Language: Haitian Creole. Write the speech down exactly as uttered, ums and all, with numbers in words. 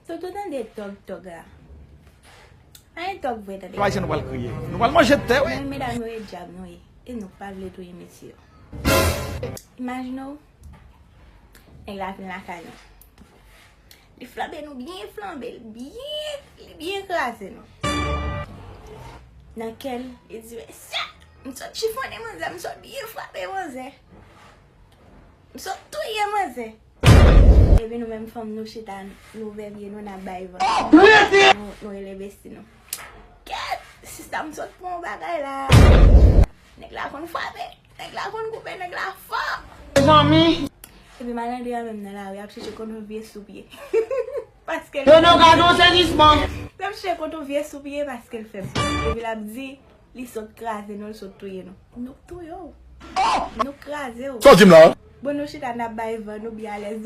Sot ou tande tòg tòg la. Anyen tòg vre tande. Ayisyen nou pral kriye. Nou pral manje tè, wi. Men medam yo e dyab nou ye. E nou pa vle touye mesye yo. Imajine w, nèg la vin lakay nou. Li flanbe nou byen flanbe, li byen, li byen kraze nou. Nan kè l, li di, "Mesye, m sot chifonnen manzè, m sot byen frape manzè. M sot touye manzè." Epi nou menm fanm nou chita, nou ouvè pye nou, n ap bay van. Nou, nou rele besti nou. Kèt! Sista m sot pran yon bagay la. Nèg la konn frape, nèg la konn koupe, nèg la fò. Mezanmi. Epi malandren an menm nan lari ap chèche konn yon vye soupye. Paske l Yo nou gade yon sezisman. L ap chèche konn yon vye soupye paske l fèb. Epi l ap di, li sot kraze nou, li sot touye nou. Nou k touye w. Nou k kraze w. Sa w di m la? Bon, nou chita n ap bay van, nou byen alèz, nou